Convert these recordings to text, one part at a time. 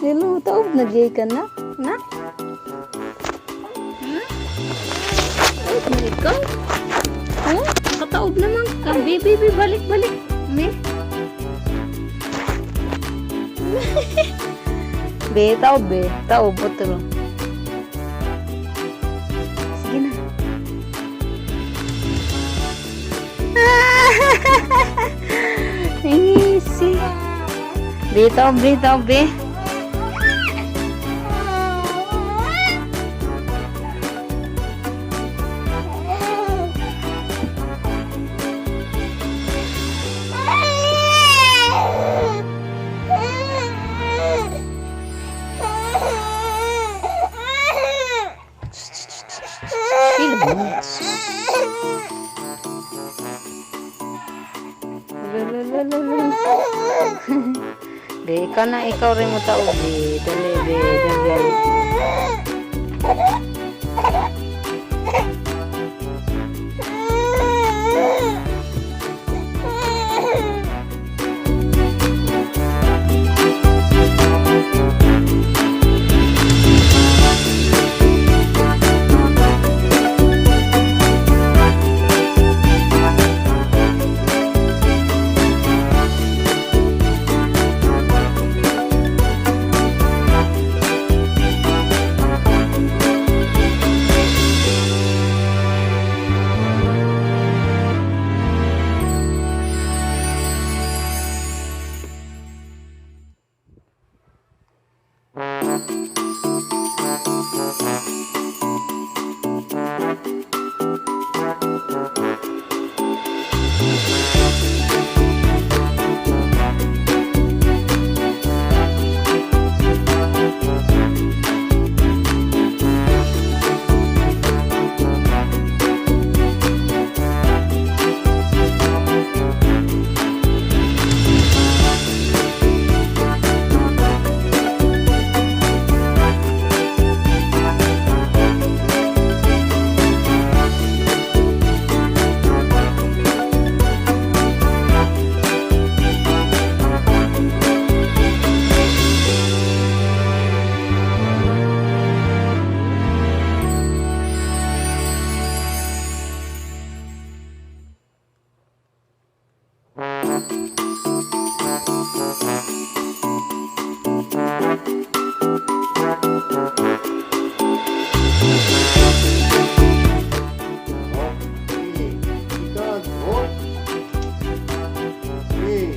Hello, taob na gyud ka na. Na? Ha? Taob na ikaw? Oh, kataob naman ka. Baby, baby, balik, balik. Me? Be, taob be. Taob, otro. Sige na. Easy. Be, taob, be, taob, be. Feel mo. Be, ikaw na, ikaw rin mo taob, be. Dali, be, dali. Oh, eh, ikaw, oh. Eh.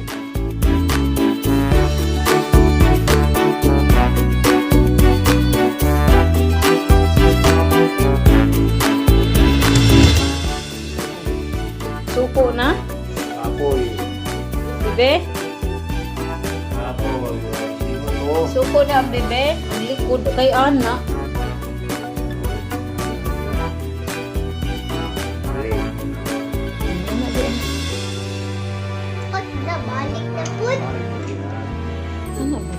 Suko na? Apoy. Bebe? Apoy. Sino to? Suko na, bebe. Ang likod kay Ana. Mali. Ano na, di? Pag nabalik na po. Ano ba?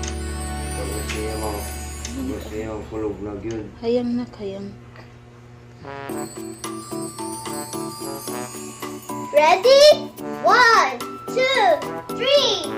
Gusto niya mo. Gusto niya kulog na yun. Hayang na, hayang. Ready? One, two, three.